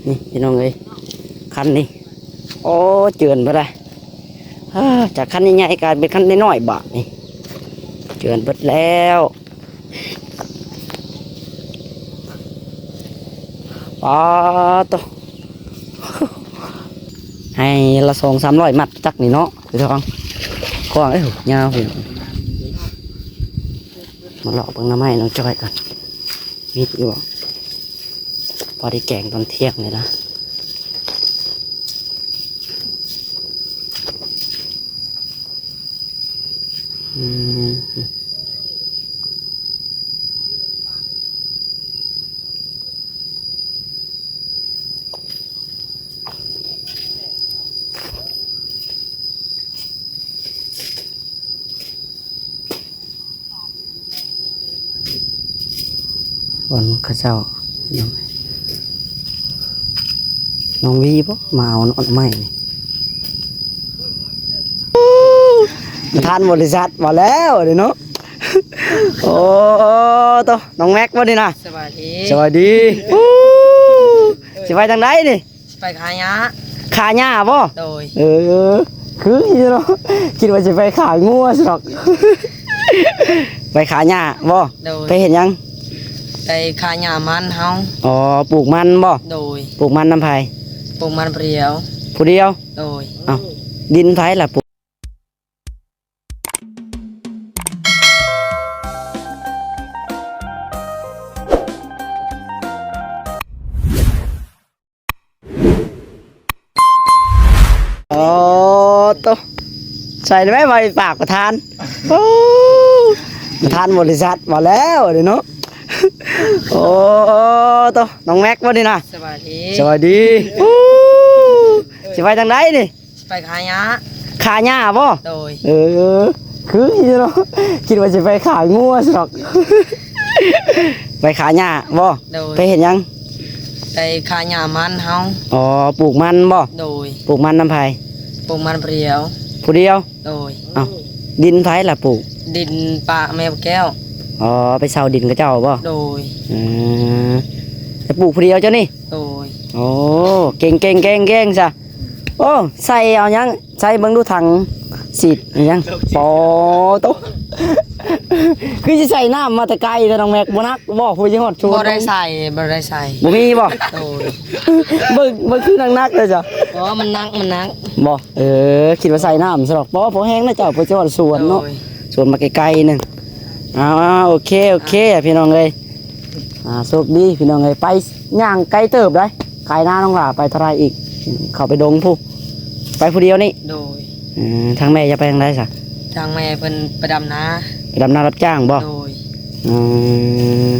ນີ້ພີ່ນ້ອງເອີຍ ຄັນນີ້ ໂອ້ ເຈື່ອນເບິດລະ. ເອີ ຈາກຄັນໃຫຍ່ໆກາຍເປັນຄັນນ້ອຍໆບາດນີ້ ເຈື່ອນເບິດແລ້ວ. ປາໂຕ ໃຫ້ລະສອງສາມຮ້ອຍມັດຈັກນີ້ເນາະ ເຈົ້າຂອງ ຂອງ ເອີຍ ຍາວພຸ້ນ. ມາເລາະເບິ່ງໜໍ່ໄມ້ນ້ອງຈ້ອຍກ່ອນ ມີຢູ່ບໍ່? ພໍໄດ້ແກງຕອນທ່ຽງນີ້ລະ. ອືມ ບ່ອນເຂົາເຈົ້າ ນ້ອງວີບໍ່ ມາເອົາໜໍ່ໄມ້ນີ້ ປະທານບໍລິສັດມາແລ້ວເດ້ເນາະ. ໂອ້ໂຕ ນ້ອງແມັກບໍ່ນີ້ນະ? ສະບາຍດີ ສະບາຍດີ. ໂອ້ ຊິໄປທາງໃດນີ້? ຊິໄປຂ້າຫຍ້າ. ຂ້າຫຍ້າບໍ່? ໂດຍ. ເອີ ຄືຢູ່ເນາະ ຄິດວ່າຊິໄປຂ້າງົວຊັ້ນດອກ. ໄປຂ້າຫຍ້າບໍ່? ໂດຍ. ໄປເຮັດຫຍັງ? ໄປຂ້າຫຍ້າມັນເຮົາ. ອໍ ປູກມັນບໍ່? ໂດຍ. ປູກມັນນຳໃຜ? ປູກມັນຜູ້ດຽວ. ຜູ້ດຽວ? ໂດຍ. ເອົ້າ ດິນໃຜລະປູກ? ໂອ້ໂຕ ໃສ່ໄດ້ໄວປາກປະທານ. ໂອ້ ປະທານບໍລິສັດມາແລ້ວເດ້ເນາະ. ໂອ້ໂຕ ນ້ອງແມັກບໍ່ນີ້ນະ? ສະບາຍດີ ສະບາຍດີ. ໂອ້ ຊິໄປທາງໃດນີ້? ຊິໄປຂ້າຫຍ້າ. ຂ້າຫຍ້າບໍ່? ໂດຍ. ເອີ ຄືຢູ່ເນາະ ຄິດວ່າຊິໄປຂ້າງົວຊັ້ນດອກ. ໄປຂ້າຫຍ້າບໍ່? ໂດຍ. ໄປເຮັດຫຍັງ? ໄປຂ້າຫຍ້າມັນເຮົາ. ອໍ ປູກມັນບໍ່? ໂດຍ. ປູກມັນນຳໃຜ? ປູກມັນຜູ້ດຽວ. ຜູ້ດຽວ? ໂດຍ. ເອົ້າ ດິນໃຜລະປູກ? ດິນປ້າແມ່ແກ້ວ. ອໍ ໄປເຊົ່າດິນເຂົາເຈົ້າບໍ່? ໂດຍ. ອືມ ແຕ່ປູກຜູ້ດຽວເຈົ້ານີ້? ໂດຍ. ໂອ້ ເກັ່ງໆໆໆຊະ. ໂອ້ ໃສ່ເອົາຫຍັງ ໃສ່ເບິ່ງດູຖັງສີດອີຫຍັງ. ປາໂຕ ຄືຊິໃສ່ນ້ຳມາແຕ່ໄກແທ້ນ້ອງແມັກ. ບໍ່ໜັກບໍ່ ຜູ້ຊິຮອດສວນ? ບໍ່ໄດ້ໃສ່ ບໍ່ໄດ້ໃສ່. ບໍ່ມີບໍ່? ໂດຍ. ເບິ່ງ ເບິ່ງຄືໜັກໆເລີຍຈ້ະ. ອໍ ມັນໜັກ ມັນໜັກບໍ່? ເອີ ຄິດວ່າໃສ່ນ້ຳຊະດອກ. ບໍ່ ພໍແຮງນະເຈົ້າ ເພິ່ນຊິຮອດສວນເນາະ. ໂດຍ. ສວນມາໄກໆໜຶ່ງ. ອ່າ ໂອເຄ ໂອເຄ ພີ່ນ້ອງເອີຍ. ອ່າ ໂຊກດີພີ່ນ້ອງເອີຍ. ໄປ ຍ່າງໄກເຕີບໃດ໋ ໄກນານ້ອງຫຼ້າໄປເທົ່າໃດອີກ? ເຂົ້າໄປດົງພຸ້ນ ໄປຜູ້ດຽວນີ້? ໂດຍ. ເອີ ທາງແມ່ຈະໄປທາງໃດຊະ? ທາງແມ່ເພິ່ນໄປດຳນາ. ໄປດຳນາຮັບຈ້າງບໍ່? ໂດຍ. ອືມ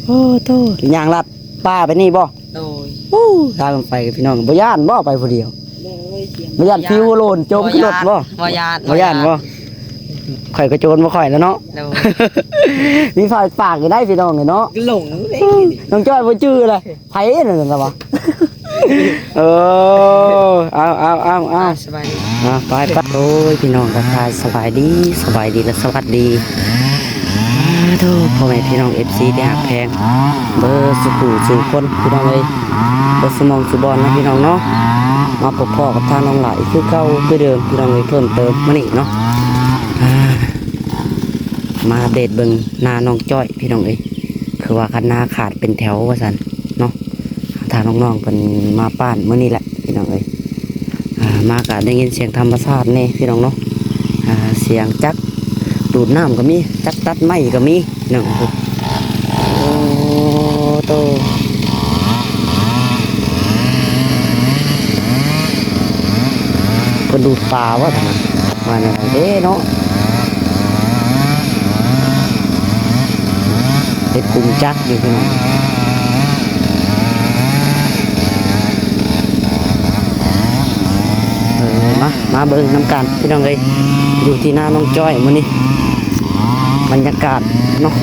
ໂອ້ໂຕ ຍ່າງລັດປ່າໄປນີ້ບໍ່? ໂດຍ. ໂອ້ ທາງໄປພີ່ນ້ອງ ບໍ່ຢ້ານບໍ່ ໄປຜູ້ດຽວ? ບໍ່ຢ້ານຜິວໂລນໂຈມຂຶ້ນລົດບໍ່? ບໍ່ຢ້ານ ບໍ່ຢ້ານບໍ່? ຂ້ອຍກໍໂຈນບໍ່ຂ້ອຍແລ້ວເນາະ. ໂດຍ. ມີຝາກ ຝາກຢູ່ໄດ໋ພີ່ນ້ອງເອີຍເນາະ. ຫຼງເດ້ ນ້ອງຈ້ອຍບໍ່ຈື່ເລີຍ ໃຜນັ້ນລະວະ? ເອີ ເອົາ ເອົາ ເອົາ ເອົາ ສະບາຍດີ. ອ່າ ໄປ ໄປ. ໂອ້ຍ ພີ່ນ້ອງທັກທາຍສະບາຍດີ ສະບາຍດີ ແລະ ສະຫວັດດີ ສາທຸ ພໍ່ແມ່ພີ່ນ້ອງ ເອັຟຊີ ທີ່ຮັກແພງ ເບິດສູ່ຜູ້ສູ່ຄົນ ພີ່ນ້ອງເອີຍ ເບິດສູ່ໝ່ອງສູ່ບ່ອນເນາະ ພີ່ນ້ອງເນາະ. ມາພົບພໍ້ກັບທາງນ້ອງຫຼ້າອີກຄືເກົ່າຄືເດີມ ພີ່ນ້ອງເອີຍ. ເພີ່ມເຕີມມື້ນີ້ເນາະ ອ່າ ມາອັບເດດເບິ່ງນານ້ອງຈ້ອຍ ພີ່ນ້ອງເອີຍ ຄືວ່າຄັນນາຂາດເປັນແຖວວ່າຊັ້ນເນາະ. ທາງນ້ອງໆເພິ່ນມາປ້ານມື້ນີ້ແຫຼະ ພີ່ນ້ອງເອີຍ. ອ່າ ມາກະໄດ້ຍິນສຽງທຳມະຊາດແດ່ພີ່ນ້ອງເນາະ. ອ່າ ສຽງຈັກດູດນ້ຳກໍມີ ຈັກຕັດໄມ້ກໍມີເນາະ. ໂອ້ໂຕ ເພິ່ນດູດປາວ່າຊັ້ນນະ ວ່າແນວໃດເດ້ເນາະ. ເຮັດປຸງຈັກຢູ່ພີ່ນ້ອງ. ເອີ ມາ ມາເບິ່ງນຳກັນພີ່ນ້ອງເອີຍ ຢູ່ທີ່ນານ້ອງຈ້ອຍມື້ນີ້ ບັນຍາກາດເນາະ.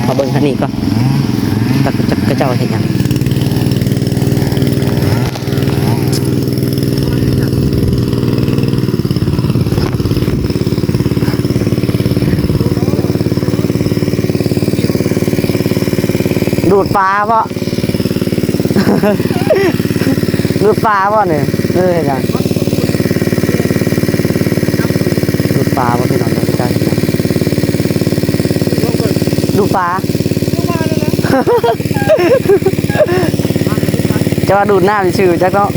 ມາເບິ່ງທາງນີ້ກ່ອນ ຈັກ ຈັກເຂົາເຈົ້າເຮັດຫຍັງ. ເ ດູດປາບໍ? ດູດປາບໍນີ້? ເອີ ເຮັດຫຍັງ? ດູດປາບໍພີ່ນ້ອງ? ເຈົ້າເຮັດຫຍັງ? ດູດປາ? ເຈົ້າວ່າດູດນ້ຳຊື່ຈັກເນາະ.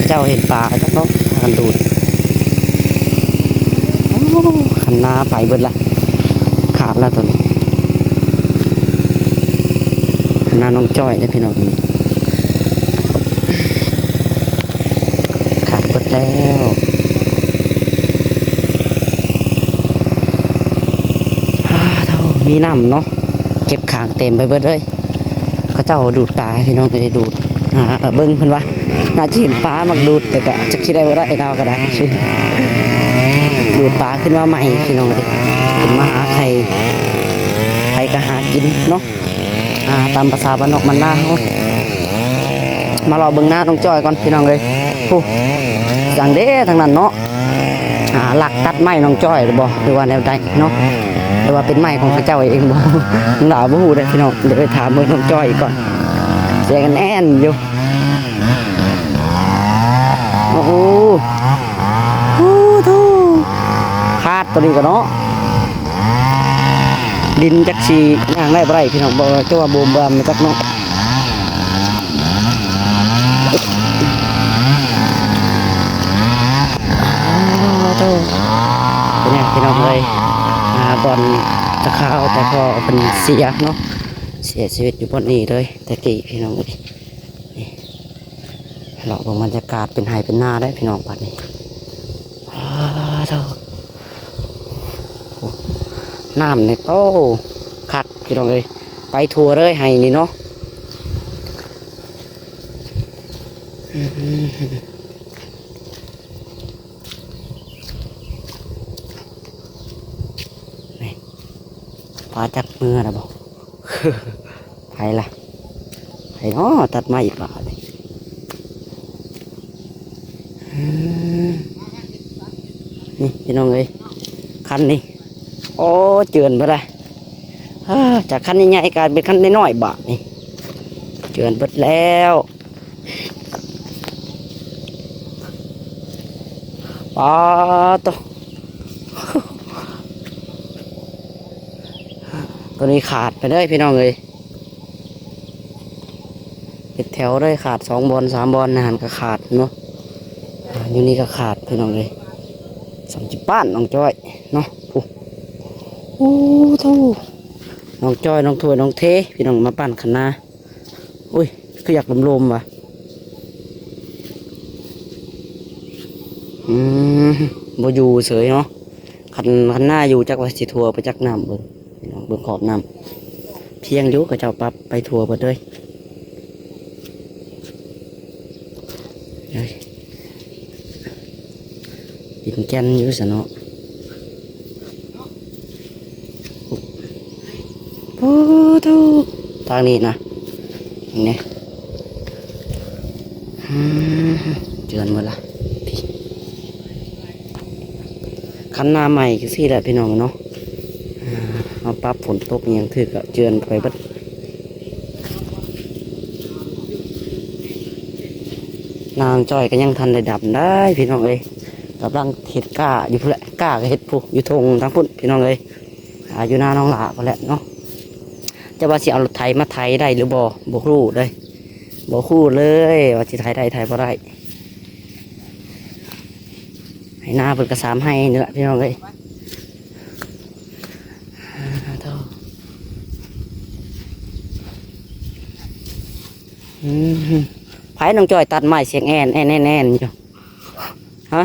ເຈົ້າເຫັນປາເນາະ ພາກັນດູດ. ໂອ້ ຄັນນາໄປເບິດລະ ຂາດລະໂຕນີ້. ຄັນນານ້ອງຈ້ອຍເດ້ພີ່ນ້ອງ ຂາດເບິດແລ້ວ. ອ້າ ໂທ້ ມີນ້ຳເນາະ ເກັບຂ້າງເຕັມໄປເບິດເລີຍ. ເຂົາເຈົ້າດູດປາພີ່ນ້ອງເອີຍ ດູດ ອ່າ ເບິ່ງເພິ່ນວ່າ ໜ້າຈະເຫັນປາມັກດູດ ແຕ່ກະຈັກຊິໄດ້ບໍ່ໄດ້ ລາວກະໄດ້ ດູດປາຂຶ້ນມາໃໝ່ພີ່ນ້ອງເອີຍ. ເພິ່ນມາຫາໄຂ່ ໃຜກະຫາກິນເນາະ ອ່າ ຕາມພາສາບ້ານນອກບ້ານນາເຮົາ. ມາເລາະເບິ່ງນານ້ອງຈ້ອຍກ່ອນພີ່ນ້ອງເອີຍ. ໂອ້ ຫຍັງເດ້ທາງນັ້ນເນາະ. ອ່າ ລັກຕັດໄມ້ນ້ອງຈ້ອຍຫຼືບໍ່ ຫຼືວ່າແນວໃດເນາະ ຫຼືວ່າເປັນໄມ້ຂອງເຂົາເຈົ້າເອງບໍ່ ລາວບໍ່ຮູ້ເດ້ພີ່ນ້ອງ. ດຽວໄປຖາມເບິ່ງນ້ອງຈ້ອຍອີກກ່ອນ ສຽງແອນໆຢູ່. ໂອ້ໂຫ ໂອ້ໂຫ ຂາດໂຕນີ້ກະເນາະ ດິນຈັກຊິຍ່າງໄດ້ບໍ່ໄດ້ພີ່ນ້ອງ ບໍ່ ຈະວ່າບູມບາມຈັກເນາະ. ໂອ້ໂຫ ເປັນຫຍັງພີ່ນ້ອງເອີຍ ອ່າ ບ່ອນຕະຄາວແຕ່ພໍ່ເພິ່ນເສຍເນາະ ເສຍຊີວິດຢູ່ບ່ອນນີ້ເລີຍແຕ່ກີ້ພີ່ນ້ອງເອີຍ. ນີ້ ເລາະເບິ່ງບັນຍາກາດເປັນໄຮ່ເປັນນາໄດ໋ພີ່ນ້ອງ ບາດນີ້. ອ້າ ໂທ້ ນ້ຳນີ້ ໂອ້ ຄັກພີ່ນ້ອງເອີຍ ໄປທົ່ວເລີຍໄຮ່ນີ້ເນາະ. ນີ້ ປາຈັກເມືອລະບໍ່? ໃຜລະ ໃຜເນາະຕັດໄມ້ບາດນີ້? ອືມ ນີ້ພີ່ນ້ອງເອີຍ ຄັນນີ້ ໂອ້ ເຈື່ອນເບິດລະ. ເອີ ຈາກຄັນໃຫຍ່ໆກາຍເປັນຄັນນ້ອຍໆບາດນີ້ ເຈື່ອນເບິດແລ້ວ. ປາໂຕ ໂຕນີ້ຂາດໄປເລີຍພີ່ນ້ອງເອີຍ ເປັນແຖວເລີຍ ຂາດສອງບ່ອນສາມບ່ອນ ໃນຫັ້ນກະຂາດເນາະ ອ່າ ຢູ່ນີ້ກະຂາດພີ່ນ້ອງເອີຍ. ສຳຈິປ້ານນ້ອງຈ້ອຍເນາະ ໂອ້ ໂອ້ໂທ້ ນ້ອງຈ້ອຍ ນ້ອງຖ້ວຍ ນ້ອງເທ ພີ່ນ້ອງມາປັ້ນຄັນນາ. ໂອ້ຍ ຄືຢາກລົມໆຫວາ ອືມ ບໍ່ຢູ່ເສີຍເນາະ. ຄັນ ຄັນນາຢູ່ຈັກວ່າຊິທົ່ວໄປຈັກນ້ຳ ເບິ່ງພີ່ນ້ອງ ເບິ່ງຂອບນ້ຳ ພຽງຢູ່ ເຂົາເຈົ້າປັບໄປທົ່ວເບິດເລີຍ. ເອີຍ ດິນແກ່ນຢູ່ຊັ້ນເນາະ. ໂອ້ໂທ້ ທາງນີ້ນະ ນີ້ ອືມ ເຈື່ອນໝົດລະ ຄັນນາໃໝ່ຈັ່ງຊີ້ແຫຼະພີ່ນ້ອງເນາະ. ເຮົາປັບຝົນຕົກອີ່ຫຍັງຖືກກະເຈື່ອນໄປເບິດ. ນານ້ອງຈ້ອຍກະຍັງທັນໄດ້ດຳໄດ໋ພີ່ນ້ອງເອີຍ ກຳລັງເຮັດກ້າຢູ່ພຸ້ນແຫຼະ ກ້າກະເຮັດພຸ້ນ ຢູ່ທົ່ງທາງພຸ້ນພີ່ນ້ອງເອີຍ. ອ່າ ຢູ່ນານ້ອງຫຼ້າພຸ້ນແຫຼະເນາະ. ຈະວ່າຊິເອົາລົດໄຖມາໄຖໄດ້ຫຼືບໍ່ ບໍ່ຮູ້ເລີຍ ບໍ່ຮູ້ເລີຍວ່າຊິໄຖໄດ້ໄຖບໍ່ໄດ້. ໄຮ່ນາເພິ່ນກະສາມໄຮ່ນີ້ລະພີ່ນ້ອງເອີຍ. ອືມ ໃຜນ້ອງຈ້ອຍຕັດໄມ້ສຽງແອນໆໆຢູ່ ຮະ?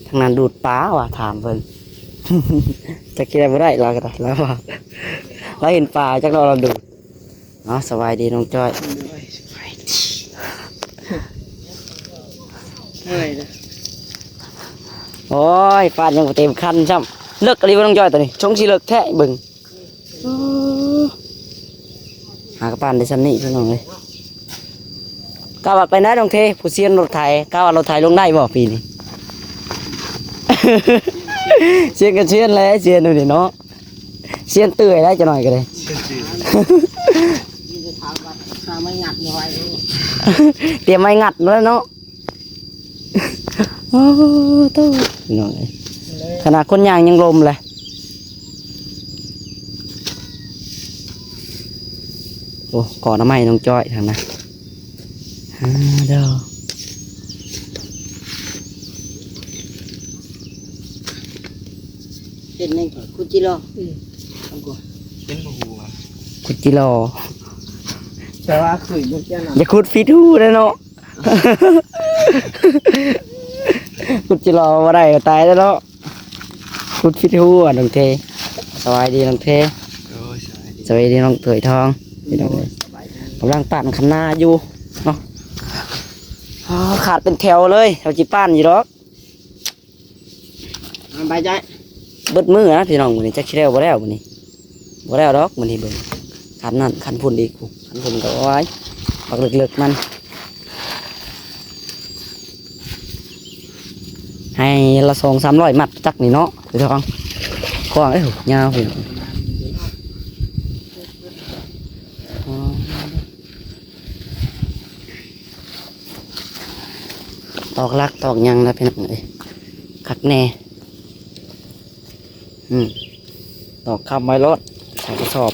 ທາງນັ້ນດູດປາວ່າ ຖາມເພິ່ນ ຈັກຊິໄດ້ບໍ່ໄດ້ ລາວກະໄດ້ ລາວວ່າ ລາວເຫັນປາຈັກເນາະ ລາວດູດ. ເນາະ ສະບາຍດີນ້ອງຈ້ອຍ ໂດຍ ສະບາຍດີ ເມື່ອຍເດີ ໂອ້ຍ ປາດຍັງບໍ່ເຕັມຄັນຊ້ຳ. ເລິກອີ່ຫຼີບໍ່ນ້ອງຈ້ອຍ ໂຕນີ້ ຊົງຊິເລິກແທ້ເບິ່ງ. ໂອ້ ຫາກະປານໄດ້ຊ່ຳນີ້ພີ່ນ້ອງເອີຍ. ກະວ່າໄປນະນ້ອງເທ ຜູ້ຊຽນລົດໄຖ ກະວ່າລົດໄຖລົງໄດ້ບໍ່ປີນີ້? ຊຽນກະຊຽນແຫຼະ ຊຽນຢູ່ນີ້ເນາະ ຊຽນເຕີຍໄດ້ຈັກໜ້ອຍກະໄດ້ ມີແຕ່ຖາມວ່າຫາໄມ້ງັດບໍ່ໄວ້ ຕຽມໄມ້ງັດມາແລ້ວເນາະ. ໂອ້ໂຕ ພີ່ນ້ອງເອີຍ ຂະໜາດຄົນຍ່າງຍັງລົມເລີຍ. ໂອ້ ກໍໜໍ່ໄມ້ນ້ອງຈ້ອຍທາງນັ້ນ ອາ ດອກ ເຮັດແມ່ນກໍຂຸດຈິລໍ ອືມ ເຫັນບໍ່ຮູ້ວ່າຂຸດຈິລໍ ແຕ່ວ່າຄືຢູ່ເຈົ້ານະ ຢ່າຂຸດຜິດຮູເດ້ເນາະ. ຂຸດຈິລໍບໍ່ໄດ້ກໍຕາຍແລ້ວເນາະ ຂຸດຜິດຮູອະນ້ອງເທ. ສະບາຍດີນ້ອງເທ ໂດຍ ສະບາຍດີ ສະບາຍດີນ້ອງຖ້ວຍທອງ ພີ່ນ້ອງເອີຍ ກຳລັງປັ້ນຄັນນາຢູ່ເນາະ. ອາ ຂາດເປັນແຖວເລີຍ ເຮົາຊິປັ້ນຢູ່ດອກ. ສະບາຍໃຈ ເບິດມື້ນະພີ່ນ້ອງ ມື້ນີ້ຈັກຊິແລ້ວບໍ່ແລ້ວມື້ນີ້ ບໍ່ແລ້ວດອກມື້ນີ້ ເບິ່ງຄັນນັ້ນຄັນພຸ້ນອີກ ຄັນພຸ້ນກໍ ໂອ້ຍ ບັກເລິກໆມັນ ໃຫ້ລະສອງສາມຮ້ອຍມັດຈັກນີ້ເນາະ ພີ່ນ້ອງ. ຂວາງ ເອີຍ ຍາວພີ່ນ້ອງ ອໍ. ຕອກຫຼັກຕອກຫຍັງນະພີ່ນ້ອງເອີຍ ຄັກແນ່ ອືມ ຕອກຄ້ຳໄວ້ໂລດ ໃສ່ກະສອບ.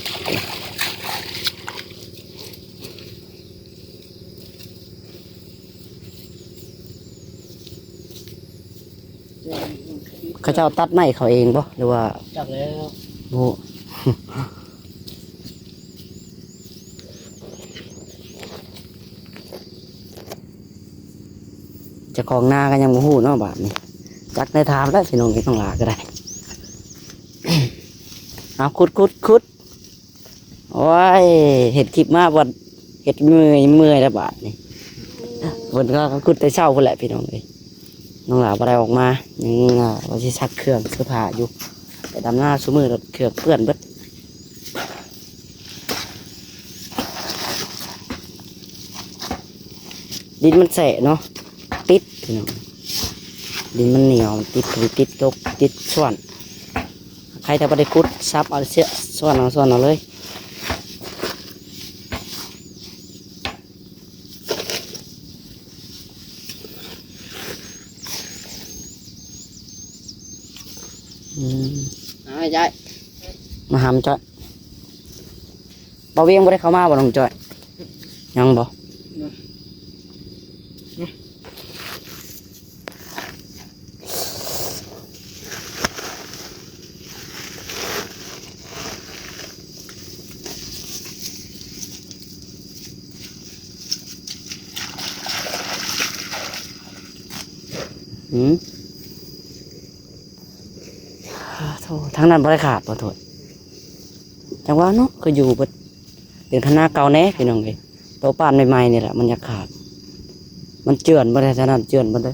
ເຂົາເຈົ້າຕັດໄມ້ເຂົາເອງບໍ່ ຫຼືວ່າ ຈັກແລ້ວ ບໍ່ຮູ້. ເຈົ້າຂອງນາກໍຍັງບໍ່ຮູ້ເນາະບາດນີ້ ຈັກໄດ້ຖາມແລ້ວພີ່ນ້ອງເອີຍ ນ້ອງຫຼ້າກໍໄດ້. ເອົາ ຂຸດ ຂຸດ ຂຸດ ໂອ້ຍ ເຮັດຄລິບມາບັດເຮັດເມື່ອຍ ເມື່ອຍແລ້ວບາດນີ້. ເພິ່ນກໍຂຸດແຕ່ເຊົ້າພຸ້ນແຫຼະພີ່ນ້ອງເອີຍ ນ້ອງຫຼ້າບໍ່ໄດ້ອອກມາ ຍັງວ່າຊິຊັກເຄື່ອງເສື້ອຜ້າຢູ່ ໄປດຳນາຊຸມື້ເຄື່ອງເປື້ອນເບິດ. ດິນມັນແສະເນາະ ຕິດພີ່ນ້ອງ ດິນມັນໜຽວ ຕິດ ຕິດຕົກ ຕິດສ່ວນ ໃຜແຕ່ບໍ່ໄດ້ຂຸດ ສັບເອົາ ສ່ວນເອົາ ສ່ວນເອົາເລີຍ. ອືມ ມາຫາມຈ້ອຍ ບ່າວວຽງບໍ່ໄດ້ເຂົ້າມາບໍ່ນ້ອງຈ້ອຍ? ຍັງບໍ່? ຫືມ ໂທ ທາງນັ້ນບໍ່ໄດ້ຂາດບໍ່ໂທດ? ຈັ່ງວ່າເນາະ ຄືຢູ່ເບິດ ເປັນຄັນນາເກົ່າແດ່ພີ່ນ້ອງເອີຍ. ໂຕປານໃໝ່ໆນີ້ແຫຼະ ມັນຢາກຂາດ ມັນເຈື່ອນບໍ່ໄດ້ ທາງນັ້ນເຈື່ອນບໍ່ໄດ້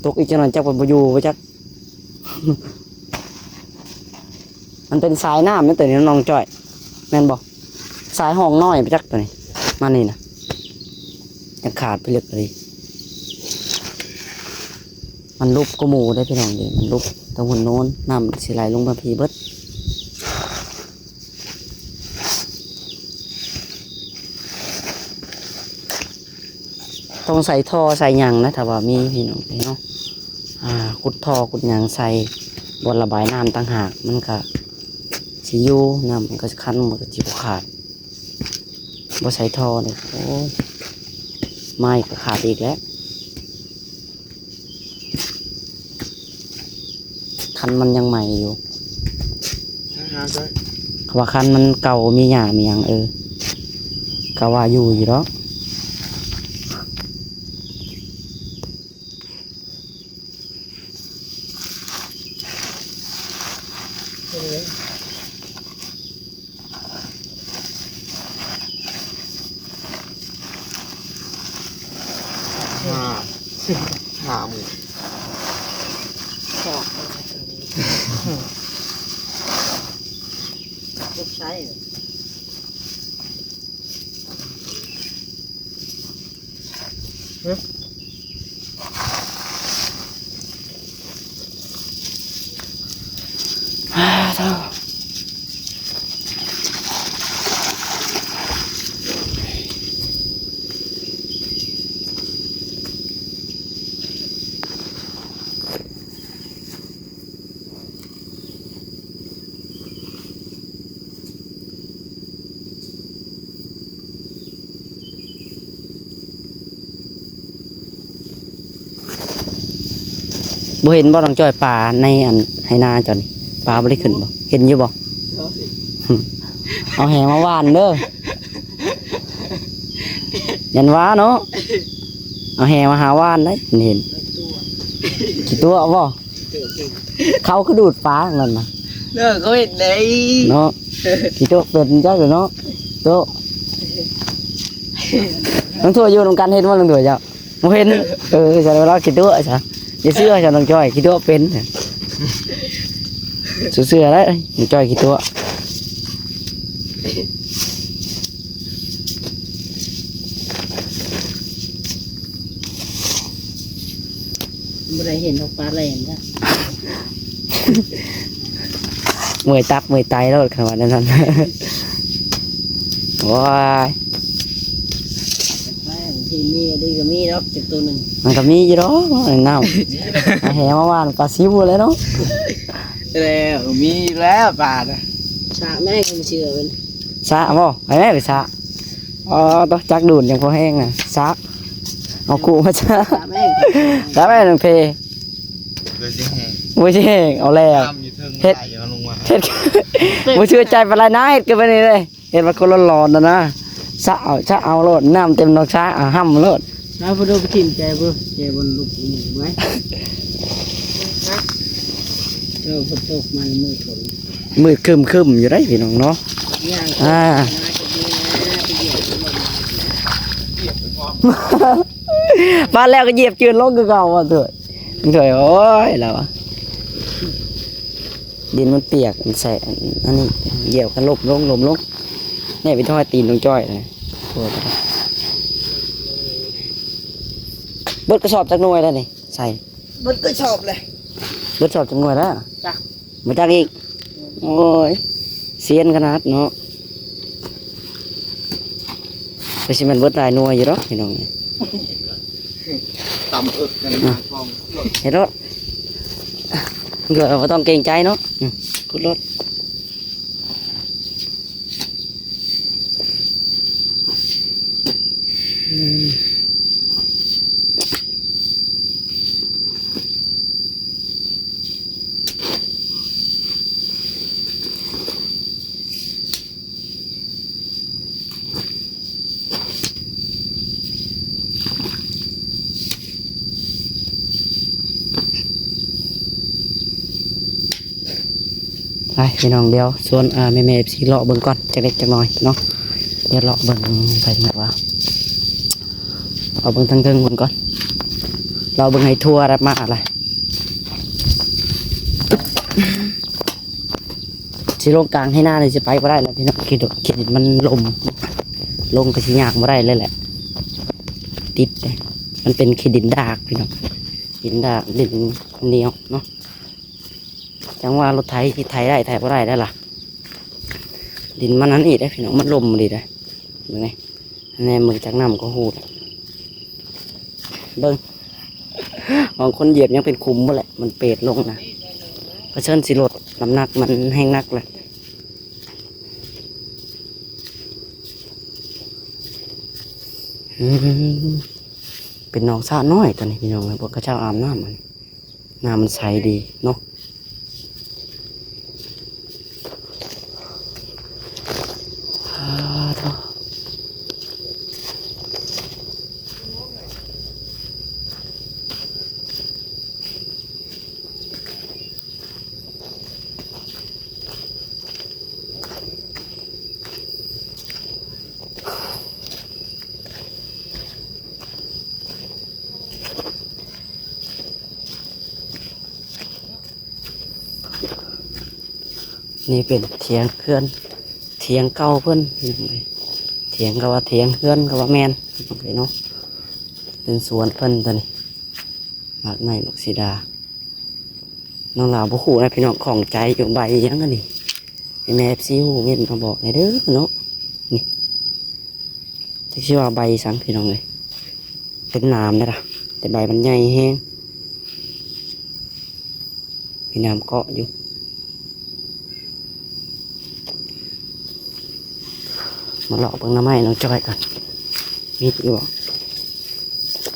ຕົກອີກຈັກໜ້ອຍຈັກມັນບໍ່ຢູ່ບໍ່ຈັກ. ມັນເປັນສາຍນ້ຳແມ່ນໂຕນີ້ນ້ອງຈ້ອຍ ແມ່ນບໍ່? ສາຍຮ່ອງນ້ອຍໄປຈັກໂຕນີ້ ມານີ້ນະ ຍັງຂາດໄປເລິກເລີຍ. ມັນຫຼຸບກວ່າໝູ່ເດ້ພີ່ນ້ອງເດ້ ມັນຫຼຸບທາງຫົວໂນນ ນ້ຳຊິໄຫຼລົງມາພີ້ເບິດ. ຕ້ອງໃສ່ທໍ່ໃສ່ຫຍັງນະ ຖ້າວ່າມີພີ່ນ້ອງເອີຍເນາະ ອາ ຂຸດທໍ່ຂຸດຫຍັງໃສ່ ບ່ອນລະບາຍນ້ຳຕ່າງຫາກ ມັນກະຊິຢູ່ ນ້ຳມັນກະຊິຂັງ ມັນກະຊິບໍ່ຂາດ. ບໍ່ໃສ່ທໍ່ນີ້ ໂອ້ຍ ໄມ້ກະຂາດອີກແລ້ວ. ຄັນມັນຍັງໃໝ່ຢູ່ ເຂົາວ່າຄັນມັນເກົ່າມີຫຍ້າມີຫຍັງ ເອີ ກະວ່າຢູ່ຢູ່ດອກ. ຫ້າ ຫ້າໝື່ນ ສອງ ເອີ ໂຕນີ້ ລູກຊາຍ ບໍ່ເຫັນບໍ່ ນ້ອງຈ້ອຍ ປາໃນອັນໄຮ່ນາເຈົ້ານີ້? ປາບໍ່ໄດ້ຂຶ້ນບໍ່? ເຫັນຢູ່ບໍ່? ເອົາແຫມາຫວ່ານເດີ. ຢ້ານວ່າເນາະ ເອົາແຫມາຫາຫວ່ານໄດ໋ ເຫັນ ຂີ້ຕົວະບໍ່? ເຂົາຄືດູດປານັ້ນນະ ເນາະ ເຂົາເຮັດໄດ້ເນາະ. ຂີ້ຕົວະເປັນຈັກເນາະ ໂຕະ. ນ້ອງຖ້ວຍຢູ່ນຳກັນເຫັນບໍ່ ນ້ອງຖ້ວຍເຈົ້າ? ບໍ່ເຫັນ. ເອີ ຊັ້ນລາວຂີ້ຕົວະຊະ. ຢ່າເຊື່ອຊະ ນ້ອງຈ້ອຍ ຂີ້ຕົວະເປັນ. ເຊື່ອໆ ໄດ້ ນ້ອງຈ້ອຍຂີ້ຕົວະ. ບໍ່ໄດ້ເຫັນດອກປາແຫຼງນະ ເມື່ອຍຕັບເມື່ອຍໄຕໂລດ ຄັນວ່າແນວນັ້ນ. ໂອ້ຍ ບາງທີມີ ອັນນີ້ກໍມີດອກຈັກໂຕໜຶ່ງ ມັນກໍມີຢູ່ດອກເນາະ ໃນນ້ຳ. ເອົາແຫມາຫວ່ານປາຊິວແລ້ວເນາະ. ແລ້ວ ມີແລ້ວປານະ ສະແມ່ ກໍບໍ່ເຊື່ອເພິ່ນ ສະບໍ່? ໃຫ້ແມ່ໄປສະ. ອໍ ໂຕ ຈັກດູນຈັ່ງພໍແຫ້ງນະ ສະ ເອົາຄຸມາສະ ສະແມ່ ສະແມ່ ນ້ອງເພ ເລີຍຊິແຫ້ງ ໂອ້ຍ ຊິແຫ້ງ ເອົາແລ້ວ ນ້ຳຢູ່ເທິງ ເຮັດ ໄຫຼເອົາລົງມາ ເຮັດ ບໍ່ເຊື່ອໃຈປານໃດນະ ເຮັດຄືປານນີ້ເດ້. ເຮັດວ່າຄົນຮ້ອນໆ ນະນະ ສະເອົາ ສະເອົາໂລດ ນ້ຳເຕັມໜອງສາ ອາ ຫ້ຳໂລດ. ແລ້ວບໍ່ໄດ້ໄປຖິ້ມແຈບໍ່? ແຈບໍ່ລຸກໄວ້ ເອີ ຝົນຕົກມາມືດ ມືດຄຶ້ມໆ ຢູ່ໄດ໋ພີ່ນ້ອງເນາະ. ອາ ມາແລ້ວກໍຢຽບຈືນລົງຄືເກົ່າວ່າເທີ ເທີ ໂອ້ຍ ລາວ ດິນມັນປຽກ ມັນໃສ່ອັນນີ້ ຢຽບກັນລົ້ມລົງ ລົ້ມລົງ. ນີ້ເປັນຮອຍຕີນນ້ອງຈ້ອຍນະ. ເບິດກະສອບຈັກໜ່ວຍແລ້ວນີ້ ໃສ່ ເບິດກະສອບເລີຍ. ເບິດສອບຈັກໜ່ວຍແລ້ວ? ຈັກ ບໍ່ຈັກອີກ. ໂອ້ຍ ຊຽນຂະໜາດເນາະ. ກໍຊິແມ່ນເບິດຫຼາຍໜ່ວຍຢູ່ດອກພີ່ນ້ອງ. ຕຳເອິກກັນ ອ່ະ ມາກອງ ເຮັດໂລດ ບໍ່ຕ້ອງເກງໃຈເນາະ. ອືມ ຂຸດໂລດ. ອືມ ໄປພີ່ນ້ອງ ດຽວຊວນ ອ່າ ແມ່ໆ ເອັຟຊີ ເລາະເບິ່ງກ່ອນ ຈັກເລັກຈັກນ້ອຍເນາະ. ດຽວເລາະເບິ່ງໄປໝົດວ່າ ເລາະເບິ່ງທາງເທິງເບິ່ງກ່ອນ ເລາະເບິ່ງໃຫ້ທົ່ວແລ້ວມາລະ. ຊິລົງກາງໄຮ່ນານີ້ຊິໄປບໍ່ໄດ້ແລ້ວພີ່ນ້ອງ ຂີ້ດິນ ຂີ້ດິນມັນລົມ ລົງກໍຊິຍ່າງບໍ່ໄດ້ເລີຍແຫຼະ ຕິດເດ້. ມັນເປັນຂີ້ດິນດາກພີ່ນ້ອງ ດິນດາກ ດິນໜຽວເນາະ. ຈັ່ງວ່າລົດໄຖຊິໄຖໄດ້ໄຖບໍ່ໄດ້ໄດ໋ລະ ດິນມັນອັນນີ້ເດ້ພີ່ນ້ອງ ມັນລົມອີ່ຫຼີເດ້. ເບິ່ງນີ້ ແນມເບິ່ງຈາກນ້ຳກໍຮູ້ແຫຼະ ເບິ່ງ ບາງຄົນຢຽບຍັງເປັນຂຸມພຸ້ນແຫຼະ ມັນເປດລົງນະ. ປະເຊີນຊິລົດນ້ຳໜັກມັນແຮງໜັກແຫຼະ. ອືມ ເປັນໜອງສະນ້ອຍຕົວນີ້ພີ່ນ້ອງ ພວກເຂົາເຈົ້າອາບນ້ຳ ນ້ຳມັນໃສດີເນາະ. ນີ້ເປັນຖຽງເຮືອນ ຖຽງເກົ່າເພິ່ນ ພີ່ນ້ອງເອີຍ. ຖຽງກໍວ່າຖຽງ ເຮືອນກໍວ່າແມ່ນ ພີ່ນ້ອງເອີຍເນາະ. ເປັນສວນເພິ່ນຕົວນີ້ ໝາກໄມ້ໝາກສີດາ. ນ້ອງລາວບໍ່ຮູ້ນະພີ່ນ້ອງ ຂ້ອງໃຈຢູ່ໃບຫຍັງອັນນີ້. ໃຫ້ແມ່ເອັຟຊີຮູ້ເມັ້ນມາບອກແດ່ເດີເນາະ. ນີ້ ຈັກຊິວ່າໃບສັງພີ່ນ້ອງເອີຍ. ເປັນໜາມເດ້ລະ ແຕ່ໃບມັນໃຫຍ່ແຮງ. ມີໜາມເກາະຢູ່. ມາເລາະເບິ່ງໜໍ່ໄມ້ນ້ອງຈ້ອຍກ່ອນ ມີຢູ່ບໍ່?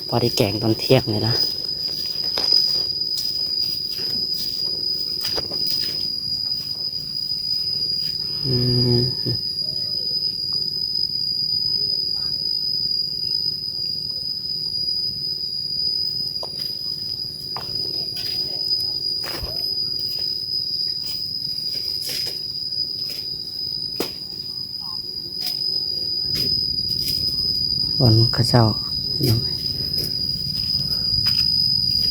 ພໍໄດ້ແກງຕອນທ່ຽງເລີຍນະ. ອືມ ບ່ອນເຂົາເຈົ້າ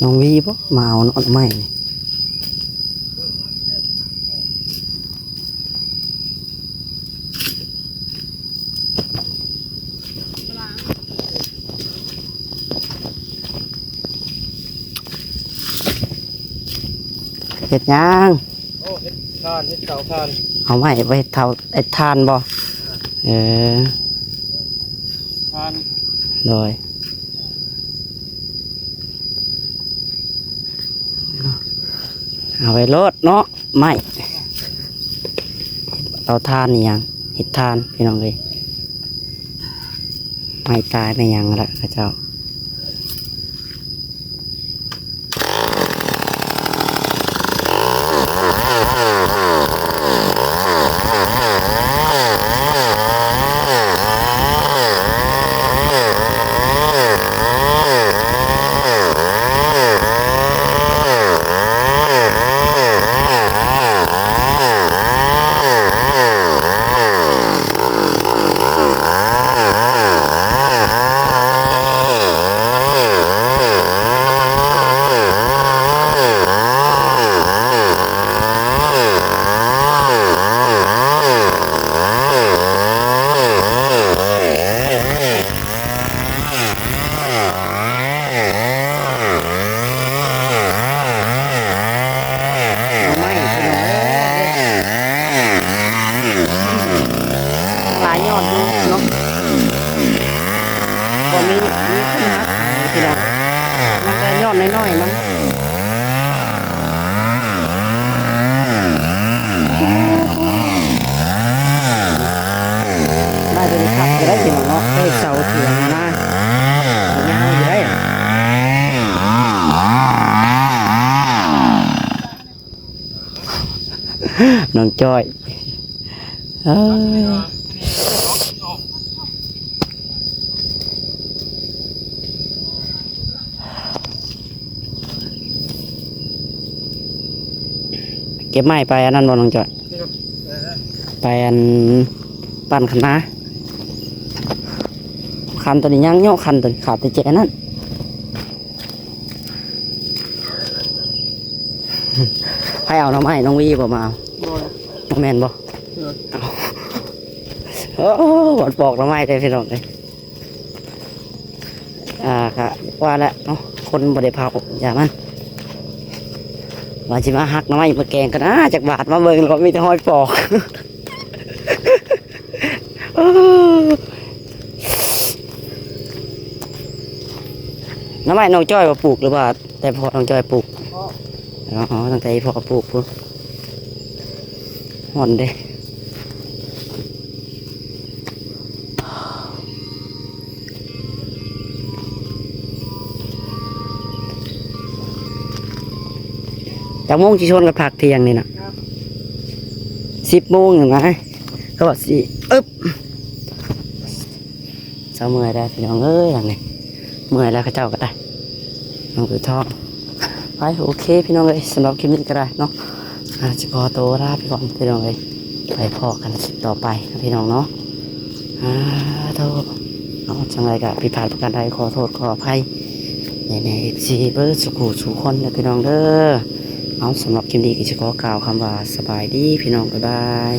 ນ້ອງວີບໍ່ມາເອົາໜໍ່ໄມ້ນີ້. ເຮັດຫຍັງ? ໂອ້ ເຮັດຖ່ານ ເຮັດເຕົາຖ່ານ. ເອົາໄມ້ໄວ້ເຕົາ ເຮັດຖ່ານບໍ່? ເອີ ຖ່ານ ໂດຍ. ເອົາໄວ້ໂລດເນາະ ໄມ້ ເຕົາຖ່ານອີ່ຫຍັງ ເຮັດຖ່ານ ພີ່ນ້ອງເອີຍ. ໄມ້ຕາຍໄມ້ຫຍັງລະເຂົາເຈົ້າ. ໜໍ່ໄມ້ພີ່ນ້ອງເອີຍ ຫຼາຍຍອດຢູ່ເນາະ ບໍ່ມີ ມີຄຸນນະພາບຂາຍພີ່ນ້ອງ ມັນກໍຍອດນ້ອຍໆມັນ. ໄດ້ໂທລະສັບກໍໄດ້ພີ່ນ້ອງເນາະ ໄດ້ເສົາຖຽງນາ ຍາວຢູ່ໄດ໋ ນ້ອງຈ້ອຍ ເອີ ເກັບໄມ້ໄປອັນນັ້ນບໍ່ນ້ອງຈ້ອຍ? ໄປອັນປັ່ນຄັນນາ ຄັນຕົວນີ້ຍັງເຍາະ ຄັນຕົວນີ້ຂາດແຕ່ແຈນັ້ນ. ໃຜເອົາໜໍ່ໄມ້ ນ້ອງວີບໍ່ມາເອົາ? ບໍ່ລະ ບໍ່ແມ່ນບໍ່? ເອີ ເອົາ ໂອ້ ວັນປອກໜໍ່ໄມ້ເດ້ພີ່ນ້ອງເອີຍ. ອ່າ ກະວ່າແຫຼະເນາະ ຄົນບໍ່ໄດ້ເຜົາ ຢ່າມັນ ວ່າຊິມາຫັກໜໍ່ໄມ້ມາແກງກັນ ອ່າ ຈັກບາດ ມາເບິ່ງແລ້ວມີແຕ່ຮອຍປອກ. ເອີ ໜໍ່ໄມ້ນ້ອງຈ້ອຍວ່າປູກ ຫຼືວ່າແຕ່ພໍ່ນ້ອງຈ້ອຍປູກ? ອໍ ຕັ້ງແຕ່ອີ່ພໍ່ປູກພຸ້ນ. ຮ້ອນເດ້. ຈັກໂມງຊິຊວນກັນພັກທ່ຽງນີ້ນະ? ສິບໂມງນະ ກໍວ່າຊິ ອຶບ ເຊົາເມື່ອຍແລ້ວພີ່ນ້ອງເອີຍ ຫຼັງນີ້ເມື່ອຍແລ້ວ ເຂົາເຈົ້າກໍໄດ້ ນ້ອງຖືທອງ. ໄປ ໂອເຄພີ່ນ້ອງເອີຍ ສຳລັບຄລິບນີ້ກໍໄດ້ເນາະ ອາ ຊິຂໍໂຕລາໄປກ່ອນພີ່ນ້ອງເອີຍ ໄປພໍ້ກັນຄລິບຕໍ່ໄປນະພີ່ນ້ອງເນາະ. ອາ ໂທ ເນາະ ຈັ່ງໃດກໍຜິດພາດປະການໃດ ຂໍໂທດຂໍອະໄພແດ່ແມ່ເອັຟຊີເບິດສູ່ຄູ່ສູ່ຄົນເດີພີ່ນ້ອງເດີ. ເອົາ ສຳລັບຄລິບນີ້ກໍຊິຂໍກ່າວຄຳວ່າ ສະບາຍດີພີ່ນ້ອງ ບາຍບາຍ.